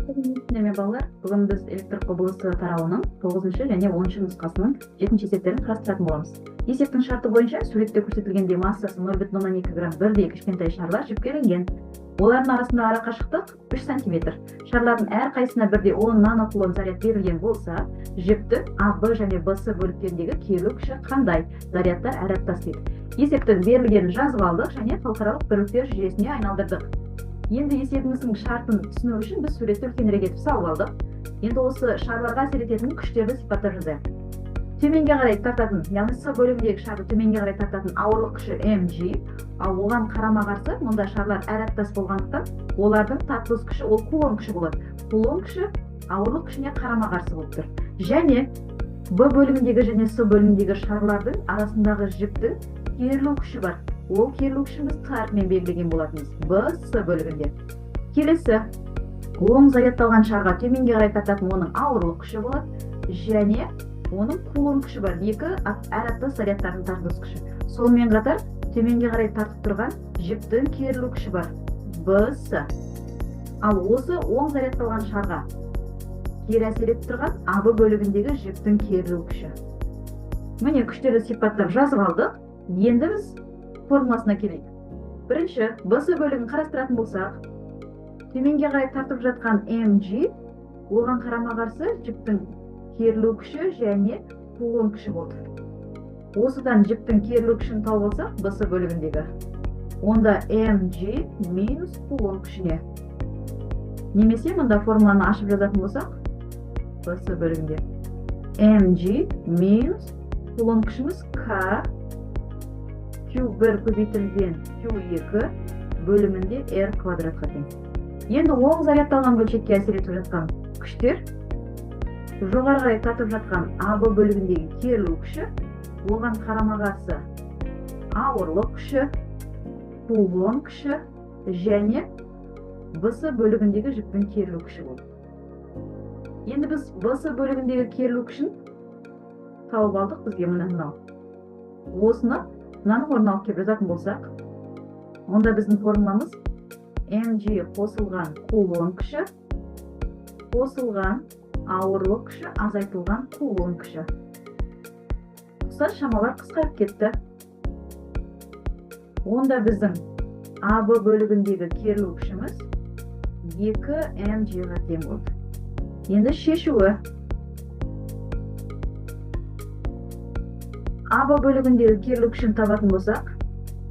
Сәлеметсіздер балалар. Бүгін біз электр құбылысы тарауының 9-шы және 10-шы нұсқасының 7-ші есептерін қарастыратын боламыз. Есептің шарты бойынша суретте көрсетілгендей массасы 0,2 грамм бірдей кішкентай шарлар жіпке ілінген. Олардың арасында ара қашықтық 3 сантиметр. Шарлардың әрқайсысына бірдей 10 нанокулон заряд берілген болса, жіптің А, Б және Б, С бөліктеріндегі керілу күші қандай? Зарядтар әр аттас дейді. Есептің берілгенін жазып алдық және халықаралық бірліктер жүйесіне айналдырдық. Енді есебіміздің шартын түсіну үшін біз суретті үлкенірек етіп салып алдық. Енді осы шарларға әсер ететін күштерді сипаттап жазайық. Төменге қарай тартатын, яғни С бөлігіндегі шарды төменге қарай тартатын ауырлық күші mg, ал оған қарама-қарсы мұнда шарлар әр аттас болғандықтан олардың тартылыс күші ол кулон күші болады. Кулон күші ауырлық күшіне қарама-қарсы болып тұр. Және Б бөлігіндегі және С бөлігіндегі шарлардың арасындағы жіптің керілу күші бар. Ол керілу күшін біз Т әрпімен белгілеген болатынбыз. Б, С бөлігінде. Келесі, оң зарядталған шарға төменге қарай тартатын оның ауырлық күші болады және оның кулон күші бар. Екі әр аттас зарядтардың тартылыс күші. Сонымен қатар төменге қарай тартып тұрған жіптің керілу күші бар. Б, С. Ал осы оң зарядталған шарға кері әсер етіп тұрған А, Б бөлігіндегі жіптің керілу күші. Міне күштерді сипаттап жазып алдық. Енді біз формуласына келейік. Бірінші, Б, С бөлігін қарастыратын болсақ, төменге қарай тартып жатқан mg, оған қарама-қарсы жіптің керілу күші және кулон күші болды. Осыдан жіптің керілу күшін тауып алсақ, Б, С бөлігіндегі, онда mg минус кулон күшіне. Немесе мұнда формуланы ашып жазатын болсақ, Б, С бөлігінде mg минус кулон күшіміз К Q1 көбейтілген Q2 бөлімінде R квадратқа тең. Енді оң зарядталған бөлшекке әсер етіп жатқан күштер жоғары қарай тартып жатқан А, Б бөлігіндегі керілу күші, оған қарама-қарсы ауырлық күші, кулон күші және Б, С бөлігіндегі жіптің керілу күші болды. Енді біз Б, С бөлігіндегі керілу күшін тауып алдық, бізге мына мынау. Осыны мынаның орнына алып келіп жазатын болсақ, онда біздің формуламыз mg қосылған кулон күші қосылған ауырлық күші азайтылған кулон күші. Ұқсас шамалар қысқарып кетті. Онда біздің А, Б бөлігіндегі керілу күшіміз 2 mg-ға тең болды. Енді шешуі. А, Б бөлігіндегі керілу күшін табатын болсақ,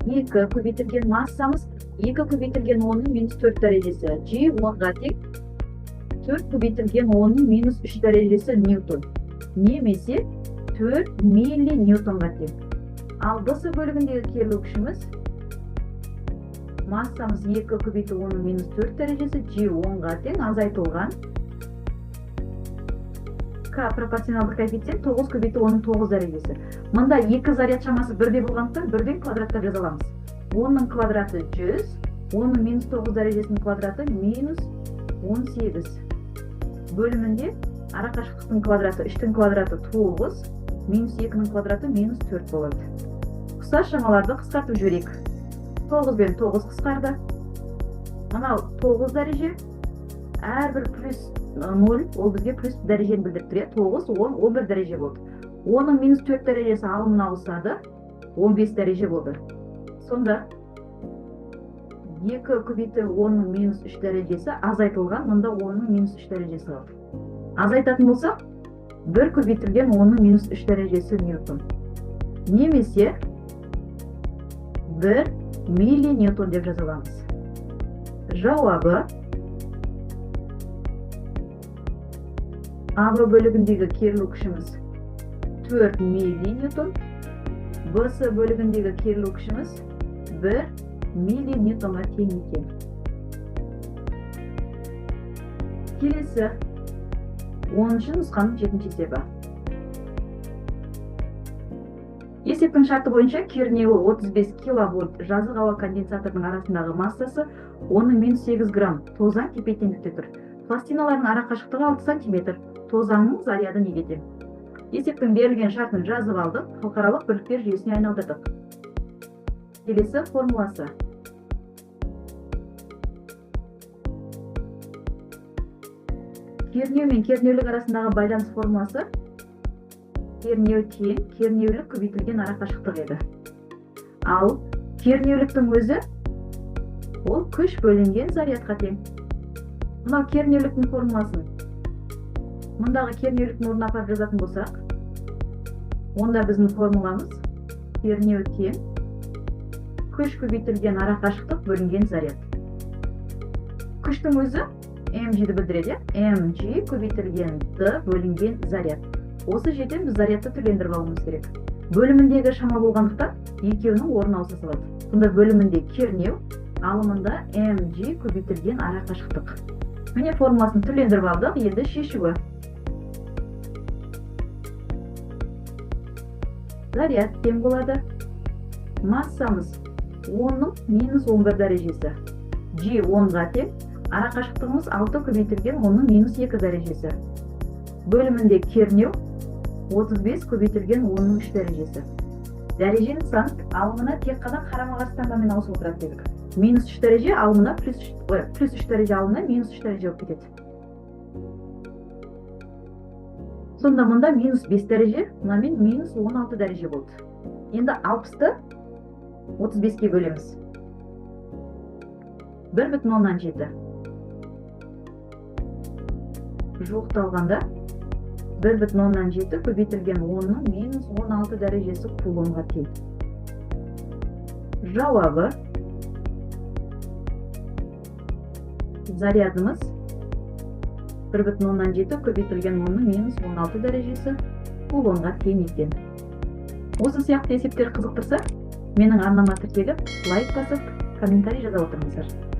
2 көбейтілген массамыз 2 көбейтілген 10-ның минус 4 дәрежесі, G 10-ға тең 4 көбейтілген 10-ның минус 3 дәрежесі ньютон, немесе 4 милли ньютонға тең. Ал Б, С бөлігіндегі керілу күшіміз массамыз 2 көбейту 10-ның минус 4 дәрежесі, G 10-ға тең азайтылған К пропорционалды коэффициент 9 көбейту 10-ның 9 дәрежесі. Мында екі заряд шамасы бірдей болғандықтан бірден квадраттап жаза аламыз. 10-ның квадраты 100, 10-ның минус 9 дәрежесінің квадраты минус 18. Бөлімінде ара қашықтықтың квадраты 3-тің квадраты 9, минус 2-нің квадраты минус 4 болады. Ұқсас шамаларды қысқартып жіберейік. 9 бен 9 қысқарды. Мынау 9 дәреже, әрбір плюс 0, ол бізге плюс дәрежені білдіріп тұр, 9, 10, 11 дәреже болды. 10-ның минус 4 дәрежесі алымына ауысады, 15 дәреже болды. Сонда 2 көбейту 10-ның минус 3 дәрежесі азайтылған, мұнда 10-ның минус 3 дәрежесі қалды. Азайтатын болсақ, 1 көбейтілген 10-ның минус 3 дәрежесі ньютон. Немесе 1 милли ньютон деп жаза аламыз. Жауабы А, Б бөлігіндегі керілу күшіміз 4 милли ньютон, Б, С бөлігіндегі керілу күшіміз 1 милли ньютонға тең екен. Келесі 10-шы нұсқаның 7-ші есебі. Есептің шарты бойынша кернеуі 35 киловольт жазық ауа конденсаторының арасындағы массасы 10-ның минус 8 грамм тозаң тепе-теңдікте тұр. Пластиналардың ара қашықтығы 6 сантиметр. Тозаңның заряды неге тең? Есептің берілген шартын жазып алдық, халықаралық бірліктер жүйесіне айналдырдық. Келесі формуласы. Кернеу мен кернеулік арасындағы байланыс формуласы кернеу тең кернеулік көбейтілген арақашықтық еді. Ал кернеуліктің өзі ол күш бөлінген зарядқа тең. Мынау кернеуліктің формуласын мұндағы кернеуліктің орнына апарып жазатын болсақ, онда біздің формуламыз кернеу тең күш көбейтілген арақашықтық бөлінген заряд. Күштің өзі mg-ді білдіреді, mg көбейтілген d бөлінген заряд. Осы жерден біз зарядты түрлендіріп алуымыз керек. Бөліміндегі шама болғандықтан екеуінің орны ауыса салады. Сонда бөлімінде кернеу, алымында mg көбейтілген арақашықтық. Міне формуласын түрлендіріп алдық, енді шешуі. Заряд тең болады. Массамыз 10-ның минус 11 дәрежесі. G 10-ға тең. Арақашықтығымыз 6 көбейтілген 10-ның минус 2 дәрежесі. Бөлімінде кернеу 35 көбейтілген 10-ның 3 дәрежесі. Дәреженің сан алымына тек қана қарама-қарсы таңбамен ауысып отырады дедік. Минус 3 дәреже алымына плюс 3 дәреже алымына минус 3 дәреже болып кетеді. Сонда мұнда минус 5 дәреже, мынамен минус 16 дәреже болды. Енді 60-ты 35-ке бөлеміз. 1,7. Жуықталғанда 1,7 көбейтілген 10-ның минус 16 дәрежесі кулонға тең. Жауабы зарядымыз 1,7 көбейтілген 10-ның минус 16 дәрежесі кулонға тең екен. Осы сияқты есептер қызықтырса, менің арнама тіркеліп, лайк басып, комментарий жаза отырыңыздар.